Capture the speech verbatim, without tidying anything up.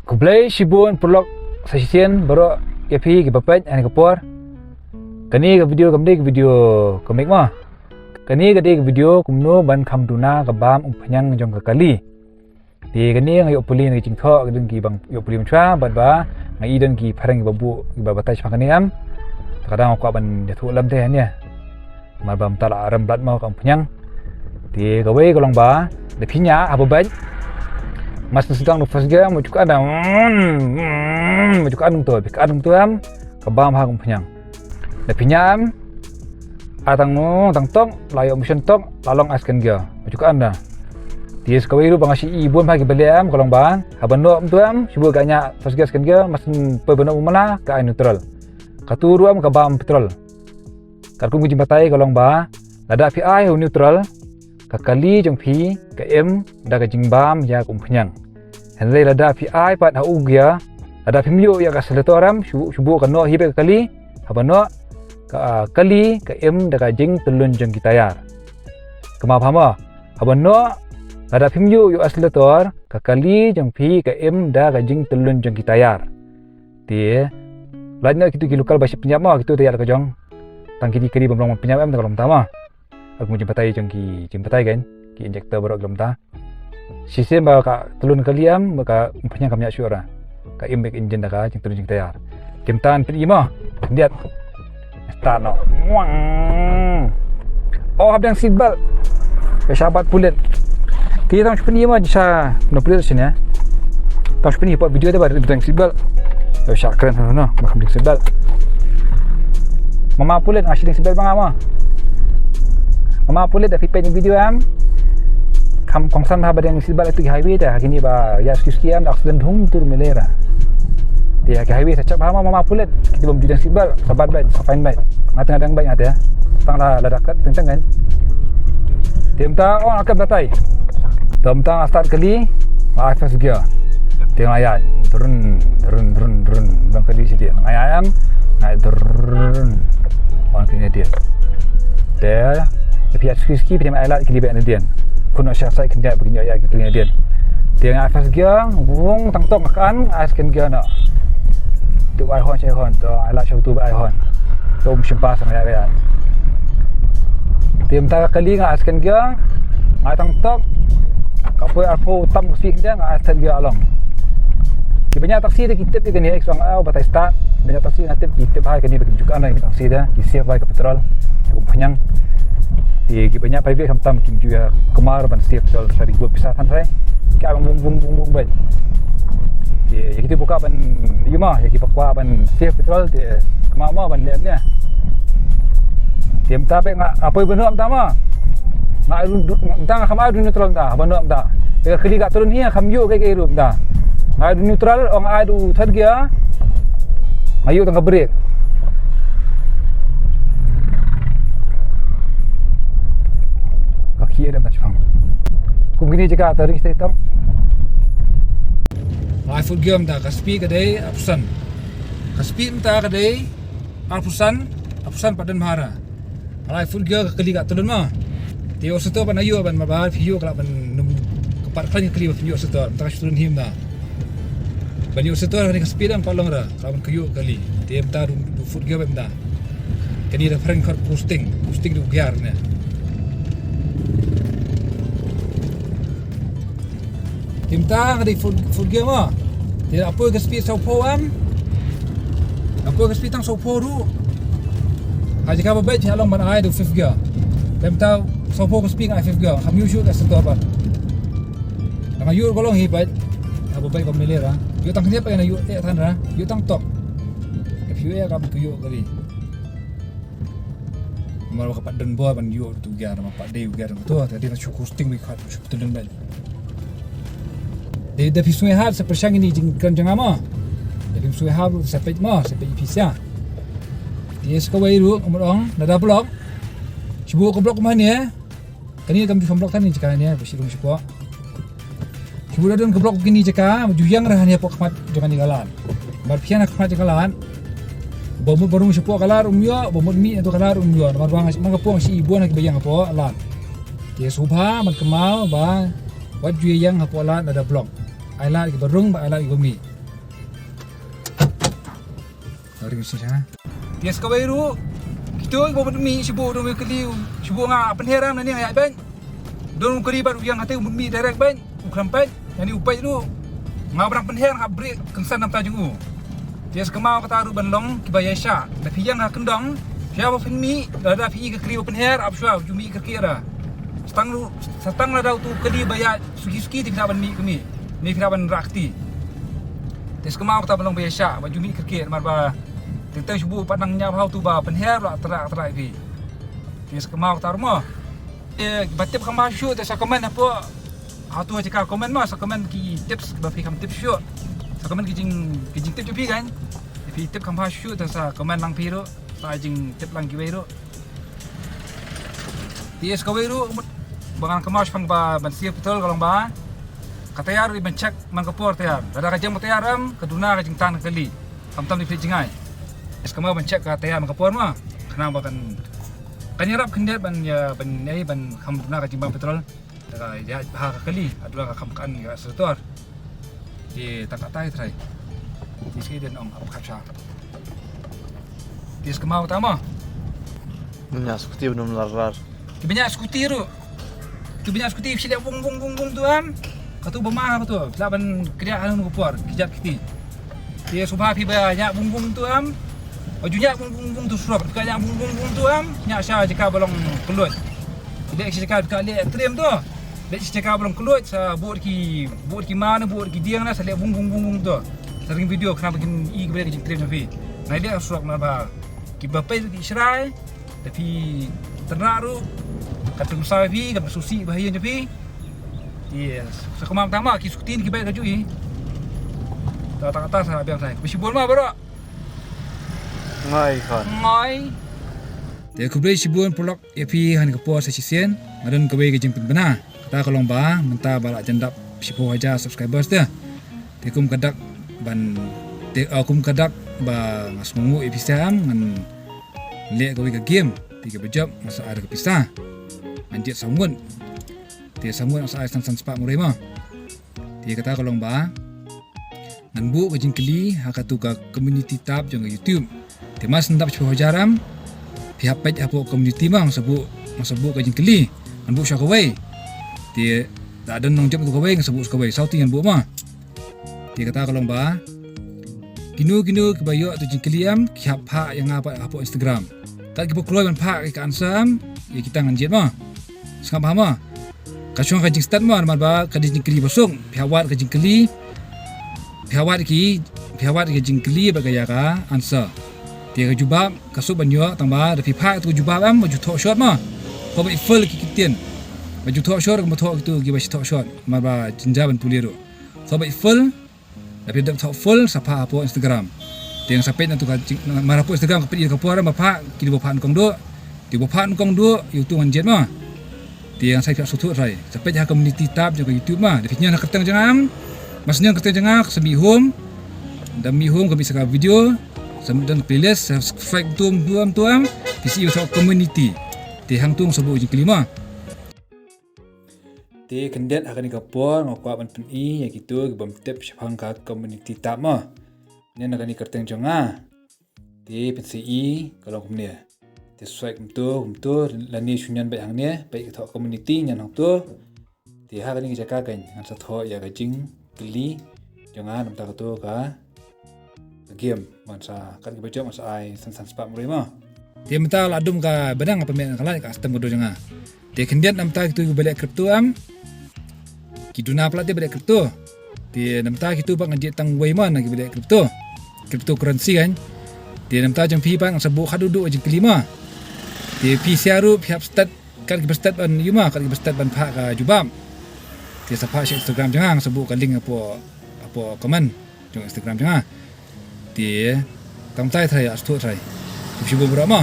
Khublei shibun paralok sa shisien baroh ïa phi kiba peit ha kane ka por. Kane ka video kam dei ka video comic mo. Kane ka dei ka video kumno ban kham duna ka bam umphniang jong ka kali. Te kane nga ïoh pule na ka jingthoh ka don kiba ïoh pule mynshwa bad ba nga i don ki phareng kiba buh kiba batai shaphang kane em. Te ka dang kwah ban ïathuh lem te hangne. Namar ba mynta la rem bad mo ka umphniang. Te kawei ka long ba da phi ñiah haba beit. Mas sdang u first gear mo jukan da. Mo jukan to, phi kan to em. Ka bam ha ka umphniang. Da phi ñiah em. A tang mo tang tok la ïoh motion tok la long ai second gear. Mo jukan da. Te sa kawei ruh ba nga shu i bun ha ki ba leh em ka long ba haba noh to em shu buh ka ñiah first gear second gear mas poi ba noh u mala ka ai neutral. Katu ruh em ka bam petrol. Katkum ka jingbatai ka long ba lada phi ai ha u neutral ka kali jong phi ka im da ka jingbam ïa ka umphniang. Hynrei lada phi ai pat ha u gear lada phim ïoh ïa ka accelerator em shu shu buh ka noh hi beit ka kali haba noh ka kali ka im da ka jingtyllun jong ki tayar. Kynmaw bha mo haba noh lada phim ïoh ïa u accelerator ka kali jong phi ka im da ka jingtyllun jong ki tayar. Te lait noh kitu ki local ba shim pynïap mo kitu te ïa la ka jong. Tang kini kali bym long pynïap em te ka long ta mo. Ak mu jingbatai jong ki jingbatai kan ki injector baroh ki long ta. Shisien ba ka tyllun kali em ba ka umphniang kam ñiah shuh ra. Ka im beit engine da ka jingtyllun jingtayar. Kim tan pyn i mo. Ndiat. Start noh. Wang. Oh hap dang seat belt. Ka shabat pulit. Ki tang shu pyni mo sha no pulit sini ya. Tang shu pyni pot video da ba dang seat belt. Ka sha kren no ba kam dang seat belt. Mama pulit nga shi dang seat belt ba nga ma. Mama pulit da phi peit video em. Kam kongsan ba dang seat belt ïa tu ki highway da kini ba ïa ski ski em da accident hum tur melera. Te ïa ki highway sa chap ha ma mama pulit. Kita bym ju dang seat belt, sabat beit, sa fine beit. Nga teng dang beit nga te. Tang la la dak teng teng kan. Te mynta oh nga kap datai. Te mynta nga start kali, nga ai first gear. Te nga ïaid drun drun drun drun. Bang kali siti nga ïaid em, nga ïaid drun. Wan kali nadien. Te phi ïaid ski ski phi ai lad kali beit nadien. Pun noh sha sai khyndiat ba kin ïaid kali nadien. Te nga ai first gear, wung tang tok nga kan ai second gear noh. Te ai hon shai hon, te ai lad shai tu ai hon. Te um shim pas nga ïa ïa. Te mynta ka kali nga ai second gear, nga ai tang tok. Ka poi arphew tam ka speed nga ai third gear along. Ki ba ñiah taxi te ki tip ïa kane, ai shuwa nga ai batai start. Ba ñiah taxi nga tip ki tip hai kane ba kim ju kan ai taxi te ki save bai ka petrol. Ki umphniang. Te ki ba ñiah private khamtam kim ju ïa kmar ban save petrol sa ki bun pisa than rai. Ki ai bum bum bum bum beit. Te ïa kito ba kwah ban ïa ma ïa ki ba kwah ban save petrol te kmar ma ban leh ne. Te mynta peit nga apoi ba noh mynta ma. Nga ai dun mynta nga kham ai dun neutral mynta ba noh mynta. Te ka kali ka turun hi kham ïoh kaei kaei ruh mynta. Nga ai dun neutral ong ai dun third gear. Nga ïoh tang ka brake. Ka khie dam ta shipang. Kum kini jaka ta ring stay tang. Ai foot gear mynta ka speed ka dei arphew san. Ka speed mynta ka dei arphew san, arphew san pat don bha ra. Ai foot gear ka kali ka tyllun ma. Te ïoh shuh to ban ïoh ban ma ba phi ïoh ka lah ban num ka pat khlaiñ ka kali ba phi ïoh shuh to mynta ka shu tyllun hi mynta. Ban ïoh shuh to kane ka speed em pat long ra ka lah ban ka ïoh kali. Te mynta dun dun foot gear ba mynta. Kane da phareng khot coasting, coasting dun gear ne. Te mynta ka dei foot, foot gear ma. Te apoi ka speed sawphew em. Apoi ka speed tang sawphew ruh. Ha jaka ba beit phi long ban ai da fifth gear. Te mynta sawphew ka speed nga ai fifth gear. Kham ïoh shuh ka accelerator pat. Tang ïoh ka long hi beit. Ha ba beit ka melera. Ïoh tang khyndiat pat nga ïoh eh than ra. Ïoh tang tok. Te phi ïoh eh kam ka ïoh kali. Namar ba ka pat don bor ban ïoh tu gear, namar pat dei u gear tu, te dei na shu coasting beit, ka shu tyllun beit. Te da phi sngewhap sa pyrshang ïa kine jingkren jong nga mo. Da phim sngewhap ruh sa peit mo, sa peit ïa phi sha. Te sa kawei ruh nga mut ong, lada block. Shu buh ka block kumne. Kane kam ju kham block than ïa jaka ne, ba shi rung shapoh. Ki mut da don ka block kine jaka, ba ju ïeng ra hangne hapoh khmat jong kane ka lad. Ba phi ïeng ha khmat jong ka lad. Ba mut ba rung shapoh ka lad um ïoh, ba mut mih na to ka lad um ïoh. Namar ba nga, nga ka pong shi i bun ha ki ba ïeng hapoh lad. Te sngewbha ban kynmaw ba wat ju ïeng hapoh lad lada block. Ai lad ki ba rung ba ai lad ki ba mih. Sorry, sorry, ha. Te sa kawei ruh, kito kiba mut mih, shibun don u kylli, shibun nga pynher, nangne nga ïaid beit. Don u kylli bad u ïeng hangtei, u mut mih direct beit, u khlem peit, nangne u peit ruh. Nga ba dang pynher nga hap bret kynsan namta jong u. Te sa kynmaw kata ruh ban long kiba ïaishah. Lada phi ïeng ha kyndong, shuwa ba phin mih, lada phi i ka kali ba pynher, ap shuwa, ju mih kyrkieh da. Sa tang ruh, sa tang lada uto u kali ba ïaid suki suki, te phi lah ban mih kmie. Ne phi lah ban rah kti. Te sa kynmaw kata ban long ba ïaishah, ba ju mih kyrkieh, namar ba teng teng shibun pat nang ñiah bha uto ba pynher, la tyrah tyrah ïa phi. Te sa kynmaw kata ruh mo. Te ba tip kham bha shuh te sa comment hapoh. Hato ha jaka comment mo, sa comment ki tips ba phi kham tip shuh. Sa comment ki jing, ki jingtip jong phi kan. Phi tip kham bha shuh te sa comment lang phi ruh. Sa jingtip lang kiwei ruh. Te sa kawei ruh mut ba ngan kynmaw shaphang ba ban save petrol ka long ba ka tayar dei ban check man ka por tayar. Lada ka jem ka tayar em, ka duna ka jingtan ka kali. Khamtam dei phi jngai. Sa kynmaw ban check ka tayar man ka por mo. Khnang ba kan, kan ïarap khyndiat ban ïa, ban ei, ban kham duna ka jingbam petrol. Lada ka ïaid bha ka kali, ka duna ka kham kan ka sdor. Te tang katai trai. Te sa ïa den ong ap khat sha. Te sa kynmaw kata mo. Ngan ïa scooty ba nym lar lar. Kiba ñiah scooty ruh. Kiba ñiah scooty phi leh bung bung bung bung tu em. Katu ba ma katu. Phi lah ban kdiah ha kano kano ka por. Ki jait kti. Te sngewbha phi ba ñiah bung bung tu em. Ba ju ñiah bung bung bung tu surok. Phi ka ñiah bung bung bung tu em. Ñiah sha jaka ba long kylluid. Leh sha jaka, phi ka leh trim tu. Leh sha jaka ba long kylluid, sa bud ki, bud ki ma na, bud ki dieng na, sa leh bung bung bung bung tu. Sa ring video khnang ba kin i kiba leh ka jingtrim na phi. Nga leh surok na ba kiba peit ki shrai. Lada phi tyrna ruh, kan pynsaw ïa phi, kan pynsngewsih ïa ka ïing jong phi. Yes. Sa kumba mynta ma ki scooty kiba ïaid kajuh hi. Ta ta ta sa biang sai. Khublei shibun ma baroh. Ngai khan. Ngai. Te khublei shibun paralok ïa phi ha kane ka por sa shisien. Nga don kawei ka jingpynbna. Kata ka long ba mynta ba la jan dap shiphew hajar subscribers te. Te kum ka dak ban, te, ah, kum ka dak ba nga sngewnguh ïa phi sa, ngan leh kawei ka game. Te kaba jop nga sa ai da ka pisa. Ngan jied saw ngut. Te saw ngut nga sa ai san san spah marwei mo. Te kata ka long ba ngan buh ka jingkylli ha katu ka community tab jong ka YouTube. Te mas ngan dap shiphew hajar em, phi hap peit hapoh community mo, nga sa buh, nga sa buh ka jingkylli. Ngan buh sha kawei. Te lada don nongjop kawei, nga sa buh sha kawei. Saw tylli ngan buh mo. Te kata ka long ba kino kino kiba ïoh tu jingkylli em, ki hap phah ïa nga pat hapoh Instagram. Tad kiba kloi ban phah ïa ka answer em, ïa kita ngan jied mo. Sngap bha mo. Ka shong ka jingstad mo, namar ba ka dei jingkylli ba suk. Phi hap wad ka jingkylli. Phi hap wad ki, phi hap wad ka jingkylli bad ka ïa ka answer. Te ka jubab ka suk ban ïoh, tang ba lada phi phah tu ka jubab em, ba ju thoh short mo. Thoh bad i fill ki ktien. Ba ju thoh short, ba thoh kitu kiba shi thoh short. Namar ba jynjar ban pule ruh. Thoh bad i fill. Lada phi dep thoh full sa phah hapoh Instagram. Te ngan sa peit na tu ka jing, namar hapoh Instagram ka peit ïa ka por ba phah, kino ba phah nyngkong duh. Te ba phah nyngkong duh, ïa utu ngan jied mo. Te ngan sa ïa phi sngewthuh trai. Sa peit ha community tab jong ka YouTube mo. Lada phi ñiew na kyrteng jong nga. Mas ñiew kyrteng jong nga, sa mih home. Da mih home ka mih sa ka video. Sa mih don playlist, sa subscribe tum tum tum. Phi sa ïoh sa community. Te hangtu ngan sa buh jingkylli mo. Te khyndiat ha kane ka por nga kwah ban pyni ïa kito ki bym tip shaphang ka community tab mo. Ñiew na kane ka kyrteng jong nga. Te phin sa i ka long kumne. Te swipe kumto kumto lane shu ñiew beit hangne, beit ka thoh community, ñiew hangto. Te ha kane ka jaka kan ngan sa thoh ïa ka jingkylli jong nga namar kata ka game. Ngan sa, kat kiba jop ngan sa ai san san spah marwei mo. Te mynta la dum ka benang apa me ka lai ka stem ka dor jong nga. Te khyndiat namar kito kiba leh crypto em. Ki duna palat te ba leh crypto. Te namar kito ba ngan jied tang wei mo na kiba leh crypto. Cryptocurrency kan. Te namar jong phi ba ngan sa buh haduh duh jingkylli mo. Te phi sha ruh phi hap start, kat kiba start ban ïa mo, kat kiba start ban phah ka jubab. Te sa phah sha Instagram jong nga, ngan sa buh ka link hapoh, hapoh comment jong Instagram jong nga. Te tang tai trai, ïa sngewthuh trai. Khublei shibun baroh mo.